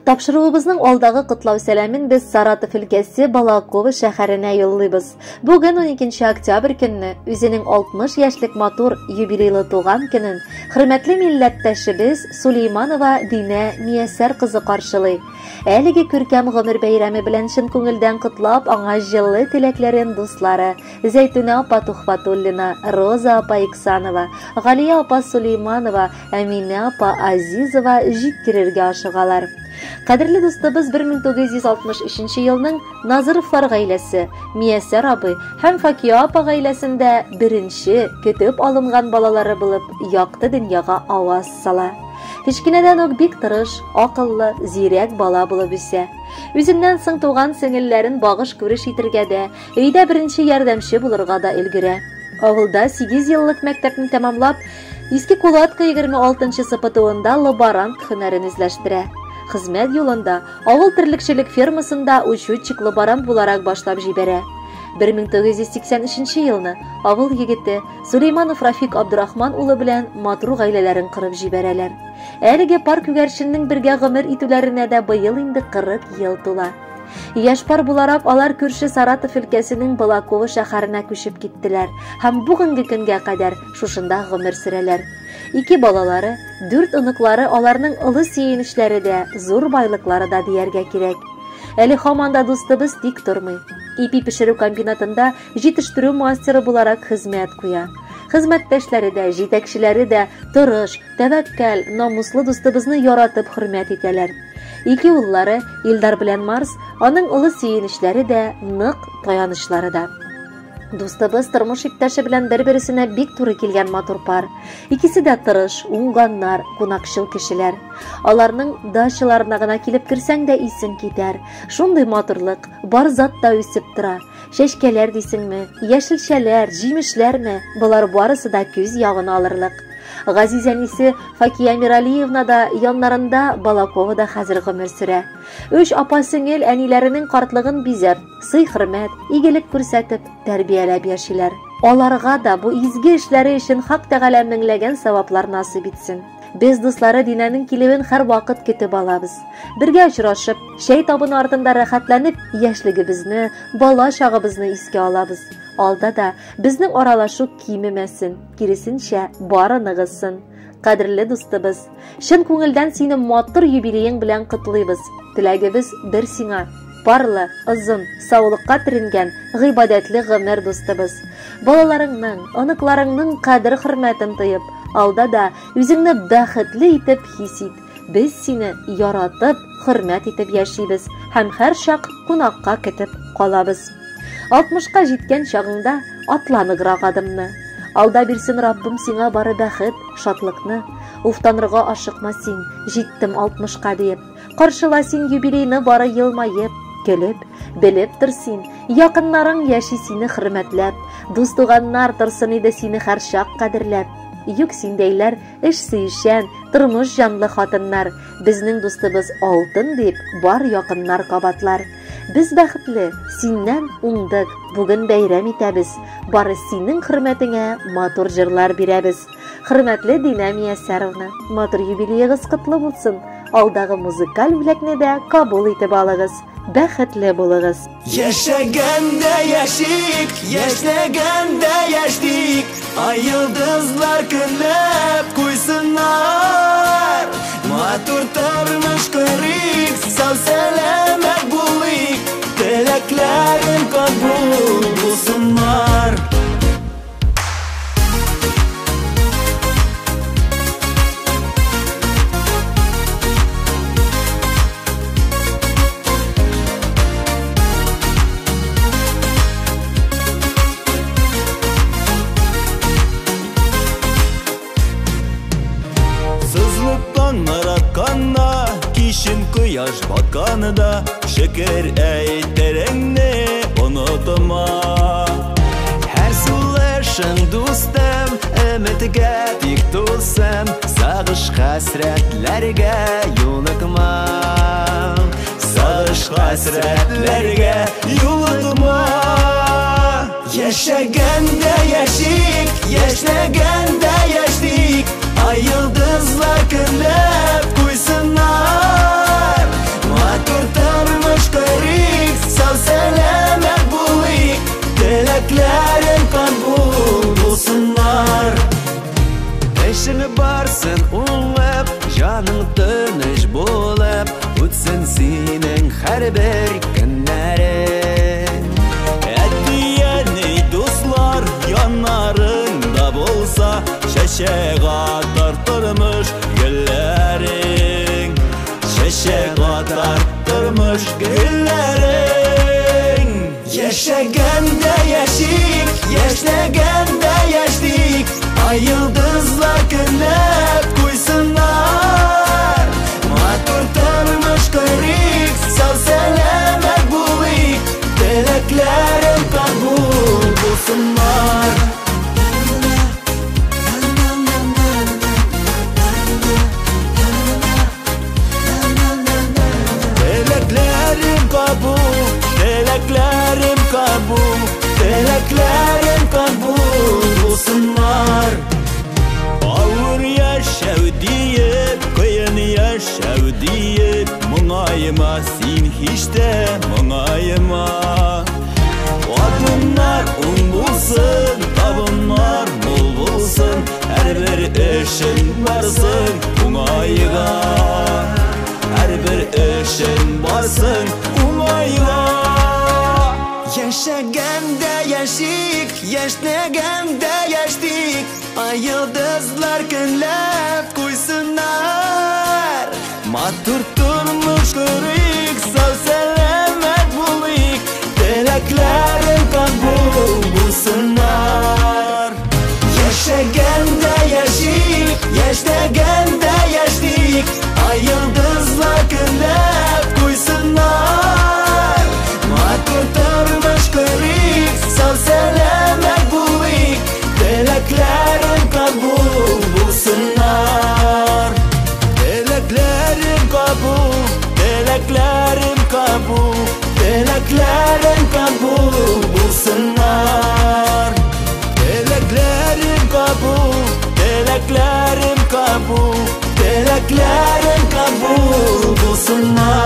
Тапшыруыбызның алдагы котлау сәламен без Саратов өлкәсе Балаково шәһәренә юллыйбыз. Бүген 12 октябрь көнне үзенең 60 яшьлек матур юбилейлы туган көнен хөрмәтле милләттәшебез Сулейманова Динә Миясәр кызы каршылый. Әлеге күркәм гомер бәйрәме белән чын күңелдән котлап, аңа җылы теләкләрен дуслары Зәйтүнә апа Тухватуллина, Роза апа Иксанова, Галия апа Сулейманова, Әминә апа Азизова җиткерергә ашыгалар. Кадерле дустыбыз 1963 елның Назыровлар гаиләсе, Миясәр абый һәм Факия апа гаиләсендә беренче көтеп алынган балалары булып якты дөньяга аваз сала. Кечкенәдән үк бик тырыш, акыллы, зирәк бала булып үсә. Үзеннән соң туган сеңелләрен багыш-күреш итергә дә, өйдә беренче ярдәмче булырга да өлгерә. Авылда 8 еллык мәктәпне тәмамлап, Иске Кулатка 26 СПТУында лаборант һөнәрен үзләштерә. Хезмәт юлында авыл терлекчелек фермасында учетчик лаборант буларак башлап җибәрә. 1983 елны авыл егете Сулейманов Рафик Абдурахман улы белән матур гаиләләрен корып җибәрәләр. Әлеге пар күгәрченнең бергә гомер итүләренә дә быел инде 40 ел тула. Яшь пар буларак алар күрше Саратов өлкәсенең Балаково шәһәренә күчеп киттеләр һәм бүгенге көнгә кадәр шушында гомер сөрәләр. Ике балалары, дүрт оныклары аларның олы сөенечләре дә, зур байлыклары да дияргә кирәк. Әле һаман да дустыбыз тик тормый. Ипи пешерү комбинатында җитештерү мастеры буларак хезмәт куя. Хезмәттәшләре дә, җитәкчеләре дә тырыш, тәвәккәл, намуслы дустыбызны яратып хөрмәт итәләр. Ике уллары, Илдар белән Марс, аның олы сөенечләре дә, нык таянычлары да. Дустыбыз тормыш иптәше белән бер-берсенә бик туры килгән матур пар. Икесе дә тырыш, уңганнар, кунакчыл кешеләр. Аларның дачаларына гына килеп керсәң дә исең китәр. Шундый матурлык, бар зат та үсеп тора. Чәчкәләр дисеңме, яшелчәләр, җимешләрме, болар барысы да күз явын алырлык. Газиз әнисе Факия Миралиевна да яннарында Балаковада хәзер гомер сөрә. Өч апа-сеңел әниләренең картлыгын бизәп, сый-хөрмәт, игелек күрсәтеп, тәрбияләп яшиләр. Аларга да бу изге эшләре өчен Хак Тәгалә меңләгән саваплар насыйп итсен. Без дуслары Динәнең килүен һәрвакыт көтеп алабыз. Бергә очрашып, чәй табыны артында рәхәтләнеп, яшьлегебезне, бала чагыбызны искә алабыз. Алда да безнең аралашу кимемәсен, киресенчә, бары ныгысын. Кадерле дустыбыз, чын күңелдән сине матур юбилеең белән котлыйбыз. Теләгебез бер сиңа. Парлы, озын, саулыкка төренгән, гыйбадәтле гомер дустыбыз. Балаларыңның, оныкларыңның кадер-хөрмәтен тоеп, алда да үзеңне бәхетле итеп хис ит. Без сине яратып, хөрмәт итеп яшибез һәм һәрчак кунакка көтеп калабыз. 60-ка җиткән чагыңда атла ныграк адымны. Алда бирсен Раббым сиңа бары бәхет, шатлыкны. Уфтанырга ашыкма син, җиттем 60-ка диеп. Каршыла син юбилейны бары елмаеп, көлеп, белеп тор син, якыннарың яши сине хөрмәтләп, дус-туганнар торсын иде сине һәрчак кадерләп. Юк синдәйләр эш сөючән, тормыш җанлы хатыннар, безнең дустыбыз алтын дип бар якыннар кабатлар. Без бәхетле, синнән уңдык, бүген бәйрәм итәбез. Бары синең хөрмәтеңә матур җырлар бирәбез. Хөрмәтле Динә Миясәровна, матур юбилеегыз котлы булсын. Алдагы музыкаль бүләкне дә кабул итеп алыгыз. Бәхетле булыгыз. Яшәгәндә яшик, яшьләгәндә яшьтик, ай йолдызлар көнләп куйсыннар. Матур тормыш корыйк, сау-сәламәт булыйк, теләкләрең кабул булсыннар. Кояш батканы да шөкер әйтереңне онытма. Һәр сулышың дустым, өметгә тик тулсын, сагыш хәсрәтләргә юлыкма. Сагыш хәсрәтләргә юлыкма. Яшәгәндә яшик, яшьләгәндә яшьтик, ай йолдызлар көнләп куйсыннар. Чәчәк атар тормыш гөлләрең, чәчәк атар тормыш гөлләрең. Яшәгәндә яшик, яшьнәгәндә яшьтик, ай йолдызлар көнләп куйсыннар. Матур тормыш корыйк, сау-сәламәт булыйк, теләкләрем кабул булсыннар. Теләкләрем кабул, теләкләрем кабул, теләкләрем кабул булсыннар. Авыр яшәү диеп, кыен яшәү диеп, моңайма син һич тә моңайма. Адымнар уң булсын, табыннар мул булсын, һәрбер эшең барсын уңайга. Һәрбер эшең барсын уңайга. Яшәгәндә яшик, яшьнәгәндә яшьтик, ай йолдызлар көнләп куйсыннар. Матур тормыш корыйк, сау-сәламәт булыйк, теләкләрем кабул булсыннар. Яшәгәндә яшик, яшьнәгәндә яшьтик, ай йолдызлар көнләп куйсыннар. Матур тормыш корыйк, сау-сәламәт булыйк, теләкләрем кабул булсыннар. Теләкләрем кабул, теләкләрем кабул, теләкләрем кабул булсыннар. Теләкләрем кабул, теләкләрем кабул, теләкләрем кабул булсыннар.